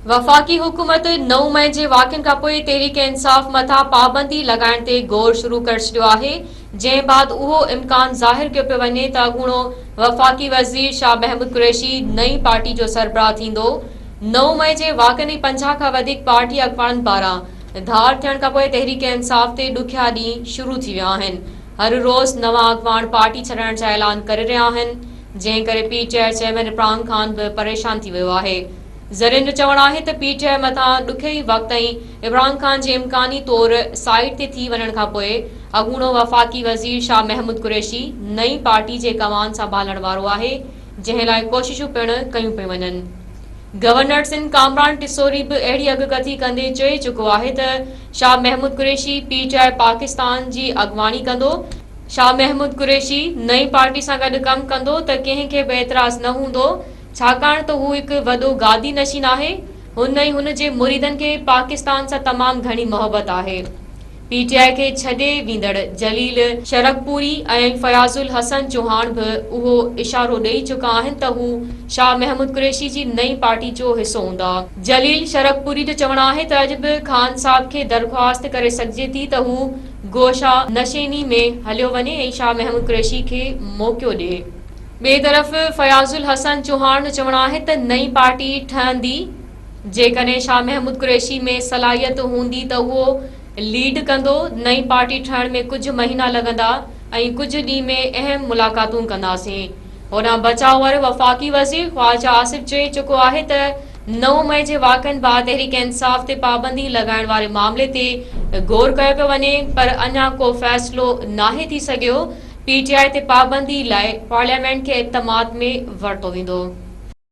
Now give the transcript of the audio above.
وفاقي حڪومت نو مئي جي واقعن کانپوء تحريڪ انصاف مٿان پابندي لڳائڻ تي غور شروع ڪري ڇڏيو آهي، جنهن بعد اهو امڪان ظاهر ڪيو پيو وڃي ته اڳوڻو وفاقي وزير شاهه محمود قريشي نئين پارٽي جو سربراهه ٿيندو. نو مئي جي واقعن ۽ 50 کان وڌيڪ پارٽي اڳواڻن پاران ڌار ٿيڻ کانپوء تحريڪ انصاف تي ڏکيا ڏينهن شروع ٿي ويا آهن، هر روز نوان اڳواڻ پارٽي ڇڏڻ جا اعلان ڪري رهيا آهن، جنهن ڪري P T I chairman Imran Khan به پريشان ٿي ويو آهي. ذريعن جو چوڻ آهي ته پي ٽي آء مٿان ڏکئي وقت ۽ عمران خان جي امڪاني طور سائيڊ تي ٿي وڃڻ کانپوء اڳوڻو وفاقي وزير شاهه محمود قريشي نئين پارٽي جي ڪمان سنڀالڻ وارو آهي جنهن لاء ڪوششون پڻ ڪيون پيون وڃن. گورنر سنڌ ڪامران ٽسوري به اهڙي اڳڪٿي ڪندي چئي چڪو آهي ته Shah Mahmood Qureshi P T I Pakistan جي اڳواڻي ڪندو، شاهه محمود قريشي نئين پارٽي سان گڏ ڪم ڪندو ته ڪنهن کي به اعتراض نه هوندو، ڇاڪاڻ ته هو هڪ وڏو گادي نشين آهي، هن ۽ هن جي مريدن کي پاڪستان سان تمام گهڻي محبت آهي. پي ٽي آء کي ڇڏي ويندڙ جليل شرقپوري ۽ فياض الحسن چوهاڻ به اهو اشارو ڏئي چڪا آهن ته هو شاهه محمود قريشي جي نئين پارٽي جو حصو هوندا. جليل شرقپوري جو چوڻ آهي ته اڄ به خان صاحب کي درخواست ڪري سگهجي ٿي ته هو گوشه نشيني ۾ هليو وڃي ۽ شاهه محمود قريشي کي موقعو ڏئي. ٻئي طرف فياض الحسن چوهاڻ جو چوڻ آهي ته نئين پارٽي ٺهندي، جيڪڏهن شاهه محمود قريشي ۾ صلاحيت هوندي ته اهو ليڊ ڪندو، نئين پارٽي ٺهڻ ۾ ڪجهه مهينا لڳندا ۽ ڪجهه ڏينهن ۾ اهم ملاقاتون ڪنداسين. هوڏانهن بچاء وارو وفاقي وزير خواجه آصف چئي چڪو آهي ته نو مئي جي واقعن بعد تحريڪ انصاف تي پابندي لڳائڻ واري معاملي تي غور ڪيو پيو وڃي پر اڃا ڪو فيصلو ناهي ٿي سگهيو، پي ٽي آء تي پابندي لاء پارليامينٽ کي اعتماد ۾ ورتو ويندو.